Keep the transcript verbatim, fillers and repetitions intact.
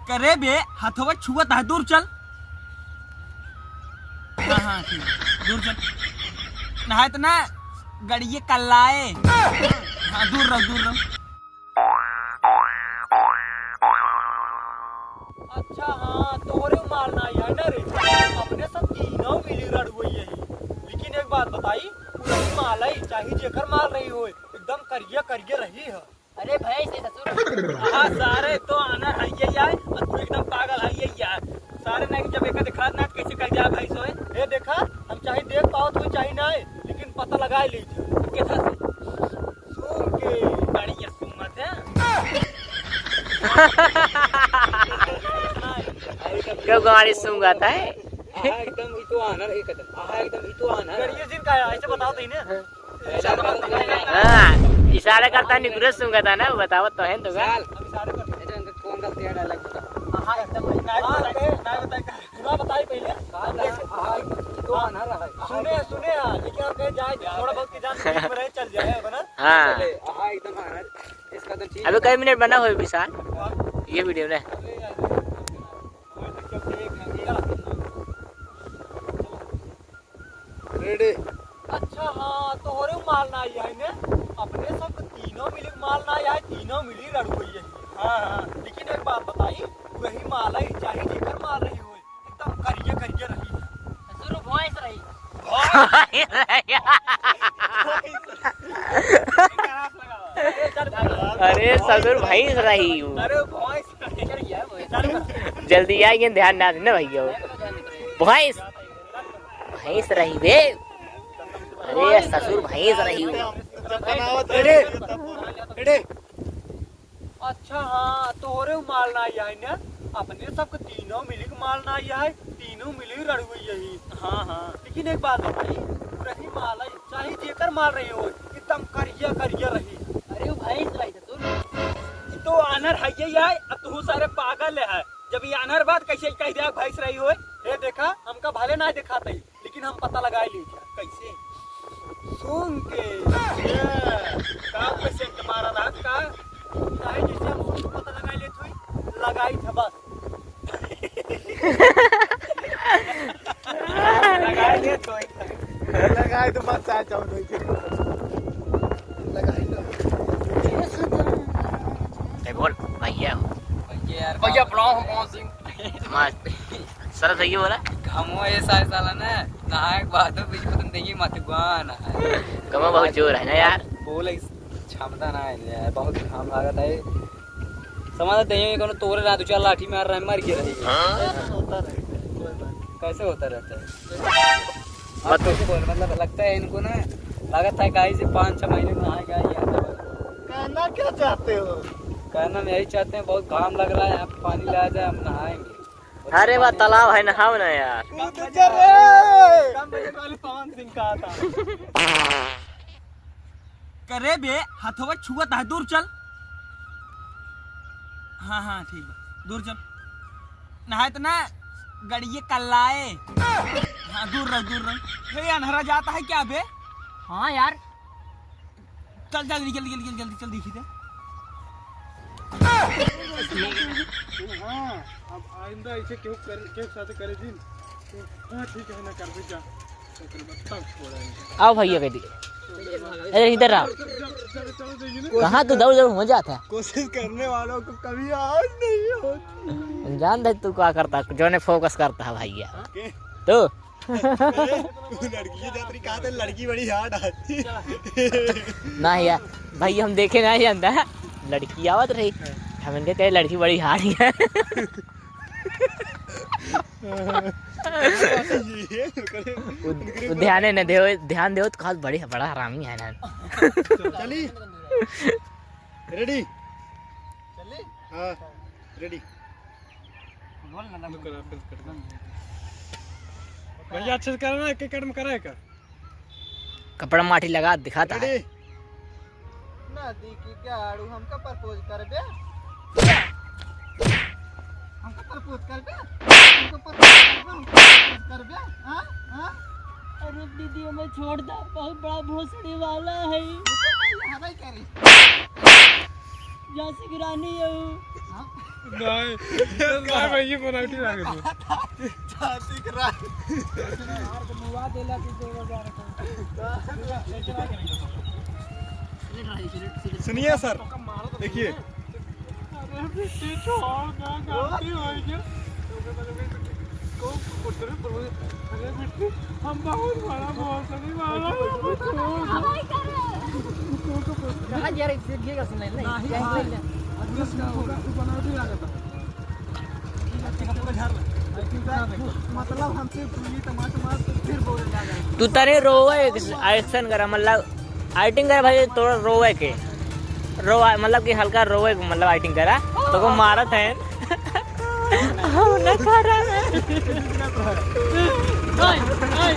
करे बे, हथवा छुअत है, दूर चल। हाँ, हाँ, ठीक, दूर चल। नहाए तो ना, गड़िए कल्लाए। हाँ, दूर रहो, दूर रहो। अच्छा, हाँ, तोहरे माल ना आई है ना रे? अपने सब तीनों मिली रड़ुए यही। लेकिन एक बात बताई, पूरा माल आई, चाहे जेकर माल रही होए, एकदम करिया करिया रही है। अरे भैंस है ससुर। हाँ, सारे तो आना है ये यार, और तू एकदम पागल है ये यार। सारे नहीं, जब एक दिखा ना, कैसे कह दिया भैंस होए? ए देखा, हम चाहे देख पावत होई चाहे ना, लेकिन पता लगा ली थे। कैसा से? सूंघ के। गाड़ी ये सूंघत है। क्यों गाड़ी सूंघत है? हाँ, एकदम ही तो आना रही कदम। हाँ, एकदम ही तो आना। गाड़ी ये जिन का है, ऐसे बताओ तो इन्हें। हाँ, इशारा करता है, निगुरे सूंघता ना, वो बतावत तो है तो का। चल। अब इशारा करता है। अच्छा, इनका कौन गलती है, dialogue बता। हाँ, एकदम। ना बताई, ना बताई, ना बताई पहले। हाँ, हाँ, तो आना रहा है। सुने, सुने, हाँ, लेकिन आप कहे जाए, थोड़ा बहुत की जान बीच में रहे, चल जाए, है ना? हाँ। चले, हाँ, एकदम आना। इसका तो ठीक अबे है। कई मिनट बना हो विशाल? ये video ने। अरे यार, Ready। अच्छा, हाँ, तोहरे माल ना आई है ने? अपने सब तीनों मिली माल ना आई है, तीनों मिली रड़ुई है। हाँ, हाँ। लेकिन एक बात बताई, वही माल आई, चाहे जेकर माल रही होए, एकदम करिया करिया रही है। ससुर भैंस रही। अरे ससुर भैंस रही हूँ। अरे भैंस। जल्दी आइए, ध्यान ना देना भैया। भैंस, भैंस रही बे। अरे ससुर भैंस रही हूँ। Ready, ready। अच्छा हाँ, तोहरे माल ना आई है ना, अपने सबके तीनों मिली के माल ना आई है, तीनों मिली रड़ुई यही। हाँ हाँ, लेकिन एक बात है भाई, रही माल आई, चाहे जेकर माल रही हो, एकदम करिया करिया रही। अरे वो भैंस रही तो तू। ये तो आनर है ये है, अब तू सारे पागल है। जब ये आनर बात कैसे कह दिया भैंस रही हो? ए देखा, हमका भले ना दिखाते, लेकिन हम पता लगा ली। कैसे? सूंघ के। ये, का पे scent मारा रहा का? काहे जैसे हम सूंघ के पता लगा लेत होई, लगाई था बस। लगाई दे तो। लगाई तो बस, चाहे चाहो नहीं। लगाई तो। ए, बोल, भैया। भैया यार, भैया, प्रणाम, हम पवन सिंह। मस्त। सरस भैया बोला। घमो ऐसा है साला ना, नहाए के बाद तो बीच में तुम देखिए मत गुआन है। घमो बहुत जोर है ना यार। बोले क्षमता ना है यार, बहुत घाम लागत है। समझ देही कोनो तोरे ना दो चार लाठी मार रहे, मर गए रही। हाँ? कैसे होता रहता है? कोई बात। कैसे होता रहता है? मत आप कैसे बोल, मतलब लगता है इनको ना, लगता है गाय से पाँच छह महीने में नहाए गए यार। कहना क्या चाहते हो? कहना हम यही चाहते हैं, बहुत घाम लग रहा है, यहाँ पे पानी लाया जाए, हम नहाएंगे। अरे वाह, तालाब है, नहाओ ना यार। कूद जा रे। कम बजे वाली पवन सिंह का था। करे बे, हथवा छुअत है, दूर चल। हाँ, हाँ, ठीक बा, दूर चल। नहाए तो ना, गड़िए कल्लाए। हाँ, दूर रहो, दूर रहो। हे, अन्हरा जाता है क्या बे? हाँ यार। चल, जल्दी, जल्दी, जल्दी, जल्दी, जल्दी, जल्दी। हाँ, अब आइंदा ऐसे केहू कर, केहू साथे करे जिन। हाँ, ठीक है, ना करबे जा। आओ भैया, कह दिए। अरे, इधर आओ। कहाँ तू दौड़ दौड़ हो जाता है? कोशिश करने वालों को कभी हार नहीं होती। जान दे तू का करता, जोने focus करता है भैया। के? तू? अरे, तू लड़की के जात रही, कहा था लड़की बड़ी hard आती। ना यार, भाई हम देखे ना ही अंदर लड़की आवत रही, हम इनके कहे लड़की बड़ी hard है। ये करे। उ-, उ ध्यान है ना देव, ध्यान देव तो खास बड़ी, बड़ा हरामी है ना। चली। Ready? चली? हाँ, ready। बोल ना, रुको ना, फिर कट दो। भैया, अच्छे से करो ना, एक एक कट में करा है का? कपड़ा माटी लगा दिखाता है। Ready? नदी की गाड़ू हमका propose करबे? हमका propose करबे? हमका propose करबे? हमका propose करबे? हाँ? हाँ? अरे दीदी, हमें छोड़ दो, बहुत बड़ा भोसड़ी वाला है। हवाई करे। झांसी की रानी है वो। नहीं, नहीं भाई, ये बनावटी लागे तो। छाती करा। सुनिए सर, देखिए। अरे बिट्टी छोड़ ना, गलती हो गया। अरे बिट्टी, हम बहुत बड़ा भोसड़ी वाला है, हमें छोड़ दो। कहाँ जा रहे? सीधे का सुनाई नहीं। नहीं, हाँ। मतलब हमसे पूरी टमाटर मार तो फिर बोले जा रहे हैं। तू तरे रोवे, एक्शन करा, मतलब एक्टिंग करा भाई, थोड़ा रोवे के, रोवा, मतलब कि हल्का रोवे के, मतलब एक्टिंग करा, तो को मारत है। हम ना खा रहा है। ओए, ओए।